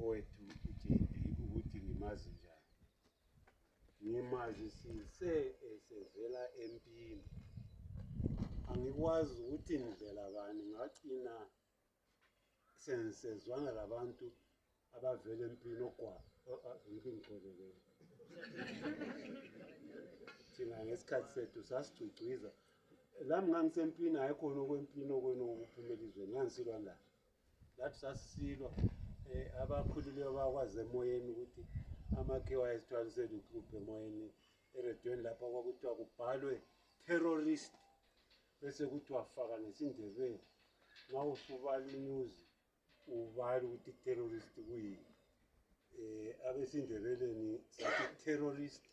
umfowethu uJB ukuthi ngimazi njani. Ngimazi sivela empini. Angikwazi ukuthi ndlela bani ngagcina senzezwana labantu abavela empini ogwa ngingqoleke. Thina ngesikhathi sethu sasicwicwiza lami ngangisempini ayikhona okwempini okwenokuphuma elizweni ngangisilwa la. Lathi sasisilwa abakhulileyo bakwazi emoyeni ukuthi amakhewa ayesithwalisela uhlupho emoyeni eredweni lapha kwakuthiwa kubhalwe terrorist bese kuthiwa faka nesiNdebele ma usubala inews ubala ukuthi terrorist kuyini. AbesiNdebeleni sathi terrorist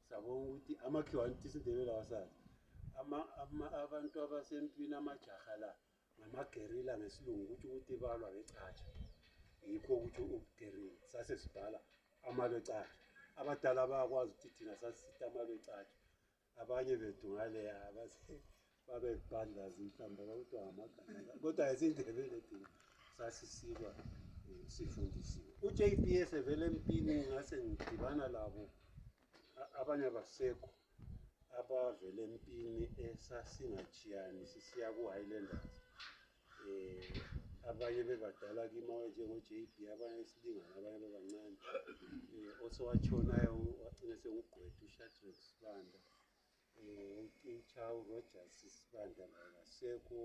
sabona ukuthi amakhewa anti isiNdebele awasazi. Abantu abasempini amajaha la ngamagerilla ngesilungu ukuthi balwa becatsha yikho ukuthi ubugerilla sasesibhala amalwecatsha. Abadala bayakwazi ukuthi thina sasisithi amalwecatsha. Abanye bethu ngale babebhandlazi mhlawumbe bakuthiwa ngamagama kodwa ayisiNdebele thina sasisilwa sifundisiwe. uJB esevela empini ngase ngidibana labo abanye abasekho abavela empini esasingachiyani sisiya ku-Highlanders. Abanye bebadala kimi njengo-JB, abanye silingana, abanye bebancane. Osowatshonayo wagcina sengugqwetha uShadrack Sibanda, uTicha uRogers Sibanda akasekho,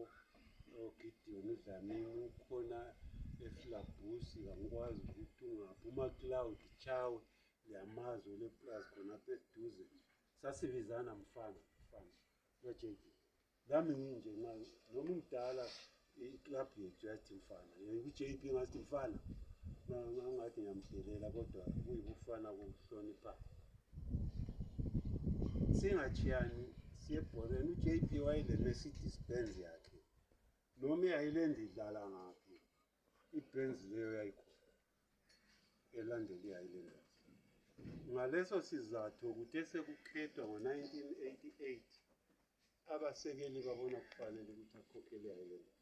uGideon uDlamini ukhona eFlabusi angikwazi ukuthi ungaphi, uMacLeod Chawe liyamazi oleplazi khonapha eduze. Sasibizana mfana noJB. Lami nginje noma umdala iClub yethu yathi mfana. uJB ngathi mfana ngathi ngiyamdelela kodwa kuyibufana kokuhlonipha. Singachiyani siye ebholeni. uJB wayele Mercedes Benz yakhe. Noma iHighland idlala ngaphi iBenz leyo yayikhona elandela iHighlanders. Ngaleso sizathu ukuthi esekukhethwa ngo-1988 abasekeli babona kufanele ukuthi akhokhele iHighlanders.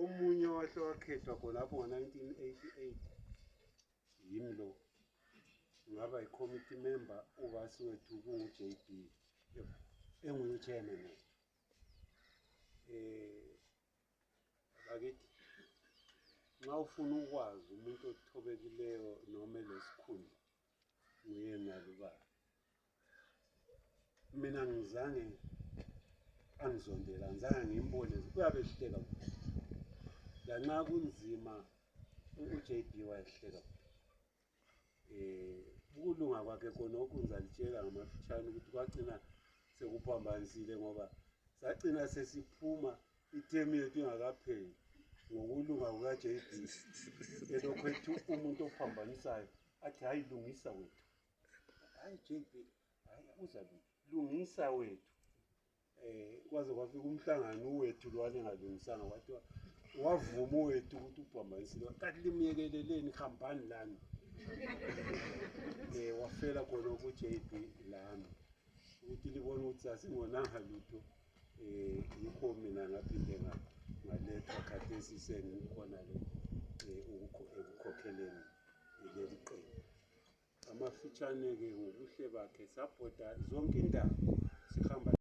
Omunye wahle wakhethwa khonapho ngo-1988 yimi lo ngaba yi-committee member ubasiwethu kungu-JB enguyi-chairman. Bakithi nxa ufuna ukwazi umuntu othobekileyo noma elesikhundla nguye nalubaba. Mina ngizange angizondela, ngizange ngimbone uyabe ehleka lanxa kunzima uJB wayehleka. Ukulunga kwakhe khonokho ngizalitshela ngamafitshane ukuthi kwagcina sekuphambanisile ngoba sagcina sesiphuma ithemu yethu ingakapheli ngokulunga kukaJB elokhu ethi umuntu ophambanisayo athi hayi lungisa wethu. Hayi JB, hayi uzalungisa wethu. Kwaze kwafika umhlangano uwethu lwane ngalungisanga kwathiwa wavuma uwethu ukuthi uphambanisile kanti limyekeleleni hambani lami. Wafela khonokho uJB lami ukuthi libone ukuthi asingonanga lutho. Yikho mina ngaphinde ngalethwa khathesi sengikhona le ekukhokheleni leli qembu. Amafitshane-ke ngobuhle bakhe sabhoda zonke indawo sihamba